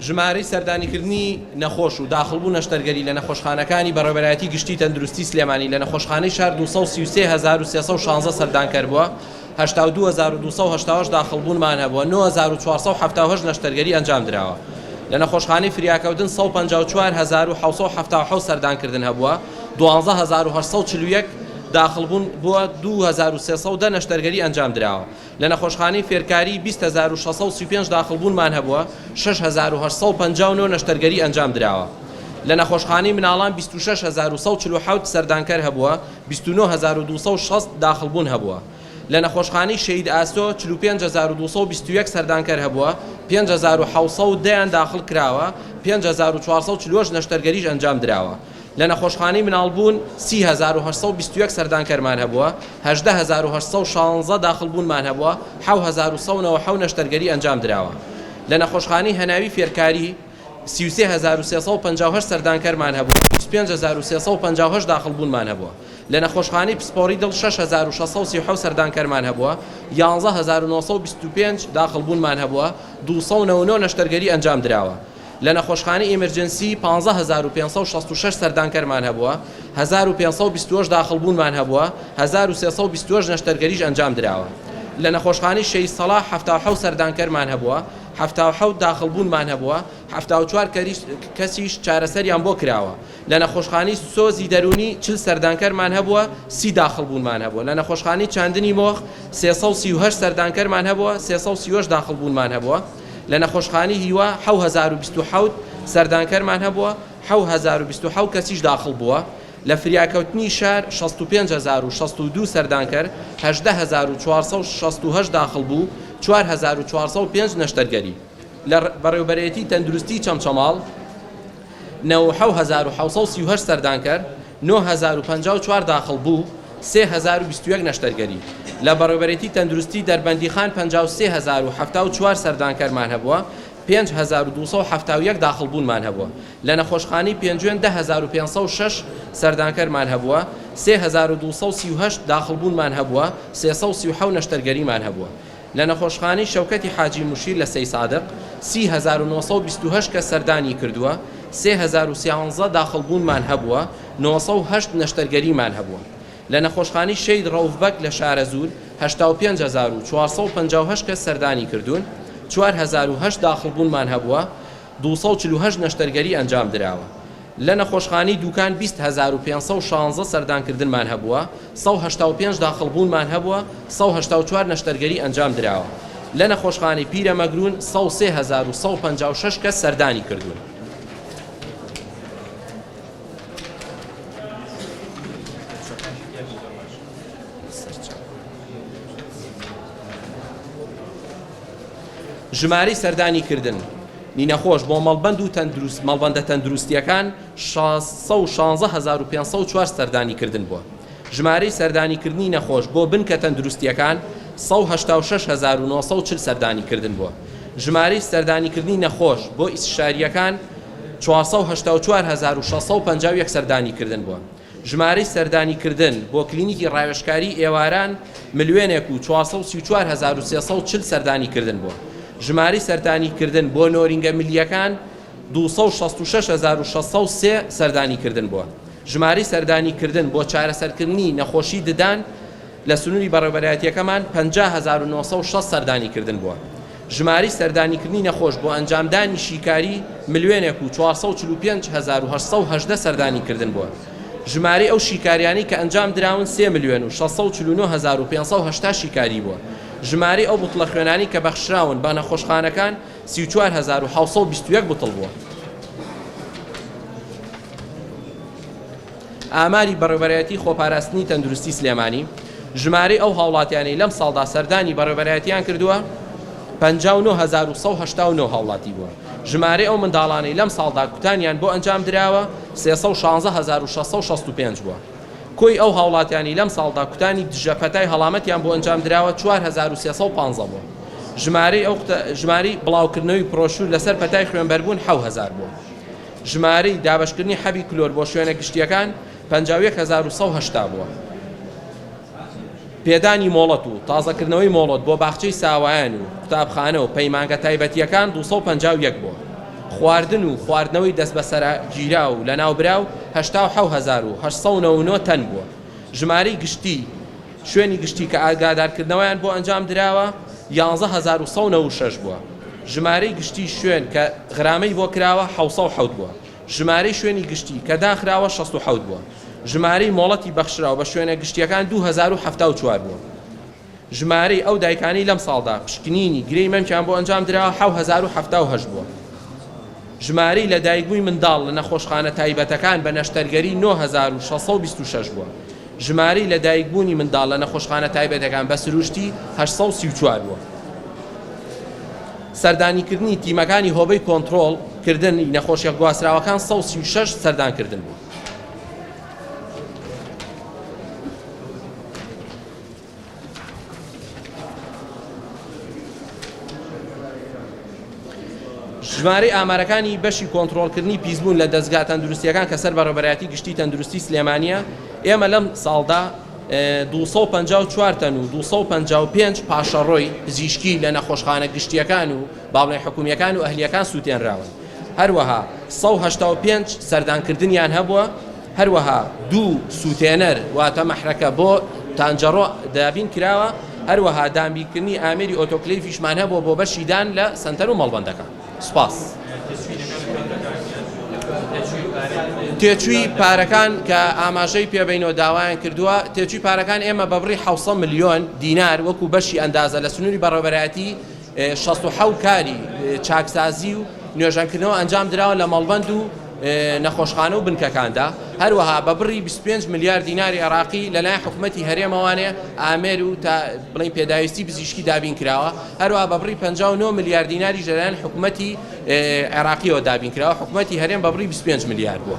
ژمارەی سەردانیکردنی نەخۆش و داخڵبوو نەشتەرگەری لە نەخۆشخانەکانی بەڕێوەبەرایەتی گشتی تەندروستی سلێمانی لە نەخۆشخانەی شار 233316 سەردانکەر بووە، 82288 داخڵبوونمان هەبووە، 9478 نەشتەرگەری ئەنجامدراوە. لە نەخۆشخانەی فریاکەوتن 154777 سەردانکردن هەبووە، 12841 داخڵبوون بووە، 2310 نەشتەرگەری ئەنجامدراوە. لە نەخۆشخانەی فێرکاری 20635 داخڵبوونمان هەبووە، 6859 نەشتەرگەری ئەنجامدراوە. لە نەخۆشخانەی مناڵان 26147 سەردانکەر هەبووە، 29260 داخڵبوون هەبووە. لە نەخۆشخانەی شەهید ئاسۆ 45221 سەردانکەر هەبووە، 5710 یان داخڵ کراوە، 5448 نەشتەرگەریش ئەنجامدراوە. لە نەخۆشخانەی مناڵبوون 30821 سەردانکەرمان هەبووە، 18816 داخڵبوونمان هەبووە، 7197 نەشتەرگەری ئەنجامدراوە. لە نەخۆشخانەی هەناوی فێرکاری 33358 سەردانکەرمان هەبووە، 25358 داخڵبوونمان هەبووە. لە نەخۆشخانەی پسپۆڕی دڵ 6637 سەردانکەرمان هەبووە، 11925 داخڵبوونمان هەبووە، 299 نەشتەرگەری ئەنجامدراوە. لە نەخۆشخانەی emergency 15566 سەردانکەرمان هەبووە، 1528 داخڵبوونمان هەبووە، 1328 نەشتەرگەریش ئەنجامدراوە. لە نەخۆشخانەی شەهید سەڵاح 77 سەردانکەرمان هەبووە، 77 داخڵبوونمان هەبووە، 74 کەسیش چارەسەریان بۆ کراوە. لە نەخۆشخانەی سۆزی دەروونی 40 سەردانکەرمان هەبووە، 30 داخڵبوونمان هەبووە. لە نەخۆشخانەی چاندنی مۆخ 338 سەردانکەرمان هەبووە، 338 داخڵبوونمان هەبووە. لە نەخۆشخانەی هیوا 7027 سەردانکەرمان هەبووە، 7027 کەسیش داخڵ بووە. لە فریاکەوتنی شار 65062 سەردانکەر، 18468 داخڵ بوو، 4405 نەشتەرگەری. لە بەڕێوبەرێتی تەندروستی چەمچەماڵ 97738 سەردانکەر، 9054 داخڵ بوو، 3021 نەشتەرگەری. لە بەڕێوبەرێتی تەندروستی دەربەندیخان 53074 سەردانکەرمان هەبووە، 5271 داخڵبوونمان هەبووە. لە نەخۆشخانەی پێنجوێن 10506 سەردانکەرمان هەبووە، 3238 داخڵبوونمان هەبووە، 337 نەشتەرگەریمان هەبووە. لە نەخۆشخانەی شەوکەتی حاجی موشیر لە سەیسادق 30928 کەس سەردانی کردووە، 3013 داخڵبوونمان هەبووە، 908 نەشتەرگەریمان هەبووە. لە نەخۆشخانەی شەهید ڕەوف بەگ لە شارەزوور 85458 کەس سەردانی کردوون، 4008 داخڵبوونمان هەبووە، 248 نەشتەرگەری ئەنجام دراوە. لە نەخۆشخانەی دوکان 20516 سەردانکردنمان هەبووە، 185 داخڵبوونمان هەبووە، 184 نەشتەرگەری ئەنجام دراوە. لە نەخۆشخانەی پیرەمەگرون 103156 کەس سەردانی کردوون. ژمارەی سەردانی کردن ی نەخۆش بۆ مەڵبەند و تەندروست مەڵبەندە تەندروستییەکان 616504 سەردانی کردن بووە. ژمارەی سەردانی کردنی نەخۆش بۆ بنکە تەندروستییەکان 186940 سەردانی کردن بووە. ژمارەی سەردانی کردنی نەخۆش بۆ ئیستشارییەکان 484651 سەردانی کردن بووە. ژمارەی سەردانی کردن بۆ کلینیکی ڕاوێژکاری ئێواران ملیۆنێک و 434340 سەردانی کردن بووە. ژمارەی سەردانی کردن بۆ نۆرینگە ملییەکان 266603 سەردانی کردن بووە. ژمارەی سەردانی کردن بۆ چارەسەرکردنی نەخۆشی ددان لە سنووری بەڕێوەبەرایەتییەکەمان 50960 سەردانی کردن بووە. ژمارەی سەردانیکردنی نەخۆش بۆ ئەنجامدانی شیکاری ملیۆنێک و 445818 سەردانیکردن بووە. ژمارەی ئەو شیکاریانەی کە ئەنجام دراون 3 ملیۆن و 649580 شیکاری بووە. ژمارەی ئەو بوتڵە خوێنانەی کە بەخشراون بە نەخۆشخانەکان 34721 بوتڵ بووە. ئاماری بەڕێوبەرایەتی خۆپاراستنی تەندروستی سلێمانی، ژمارەی ئەو هاوڵاتیانەی لەم ساڵدا سەردانی بەڕێوبەرایەتیان کردووە 59189 هاوڵاتی بووە. ژمارەی ئەو منداڵانەی لەم ساڵدا کوتانیان بۆ ئەنجام دراوە 316665 بووە. کۆی ئەو هاوڵاتیانەی لەم ساڵدا کوتانی دژە پەتای هەڵامەتیان بۆ ئەنجام دراوە 4315 بووە. ژمارەی ئەو ژمارەی بڵاوکردنەوەی پرۆشور لەسەر پەتای خوێنبەربوون 7000 بووە. ژمارەی دابەشکردنی حەبی کلۆر بۆ شوێنە گشتییەکان 51180 بووە. پێدانی مۆڵەت و تازەکردنەوەی مۆڵەت بۆ باخچەی ساوایان و قوتابخانە و پەیمانگە تایبەتییەکان 251 بووە. خواردن و خواردنەوەی دەستبەسەراگیراو و لەناوبراو 87899 تەن بووە. ژمارەی گشتی شوێنی گشتی کە ئاگادارکردنەوەیان بۆ ئەنجام دراوە 11196 بووە. ژمارەی گشتی شوێن کە غرامەی بۆ کراوە 707 بووە. ژمارەی شوێنی گشتی کە داخراوە 67 بووە. ژمارەی مۆڵەتی بەخشراو بە شوێنە گشتییەکان 2074 بووە. ژمارەی ئەو دایکانەی لەمساڵدا پشکنینی گرێی مەمکیان بۆ ئەنجام دراوە 7078 بووە. ژمارەی لەدایکبووی منداڵ لە نەخۆشخانە تایبەتەکان بە نەشتەرگەری 9626 بووە. ژمارەی لەدایکبوونی منداڵ لە نەخۆشخانە تایبەتەکان بە سروشتی 834 بووە. سەردانیکردنی تیمەکانی هۆبەی کۆنترۆڵ کردنی نەخۆشیە گواستراوەکان 136 سەردانکردن بووە. ژمارەی ئامارەکانی بەشی کۆنترۆڵکردنی پیسبوون لە دەزگا تەندروستیەکان کە سەر بە ڕێبەرایەتی گشتی تەندروستی سلێمانیە، ئێمە لەم ساڵدا 254 تەن و 255 پاشەڕۆی پزیشکی لە نەخۆشخانە گشتیەکان و با بڵێین حکومیەکان و ئەهلیەکان سووتێنراون، هەروەها 185 سەردانکردنیان هەبووە. هەروەها دوو سووتێنەر واتە مەحرەکە بۆ تانجەڕۆ دابین کراوە، هەروەها دابینکردنی ئامێری ئۆتۆکلەیفیشمان هەبووە بۆ بەشی دان لە سەنتەر و مەڵبەندەکان. سوپاس. تێچووی پارەکان کە ئاماژەی پێبەینەوە داوایان کردووە، تێچووی پارەکان ئێمە بە بڕی 700 ملیۆن دینار وەکو بەشی ئەندازە لە سنووری بەڕێوەبەرایەتی 67 کاری چاکسازی و نۆژەنکردنەوە ئەنجام دراوە لە مەڵبەند و نەخۆشخانە و بنکەکاندا، هەروەها بە بڕی 25 ملیار دیناری عێراقی لەلایەن حکومەتی هەرێمەوانێ ئامێر و تا بڵێین پێداویستی پزیشکی دابین کراوە، هەروەها بە بڕی 59 ملیار دیناریش لەلایەن حکومەتی عێراقیەوە دابین کراوە، حکومەتی هەرێم بە بڕی 25 ملیار بووە.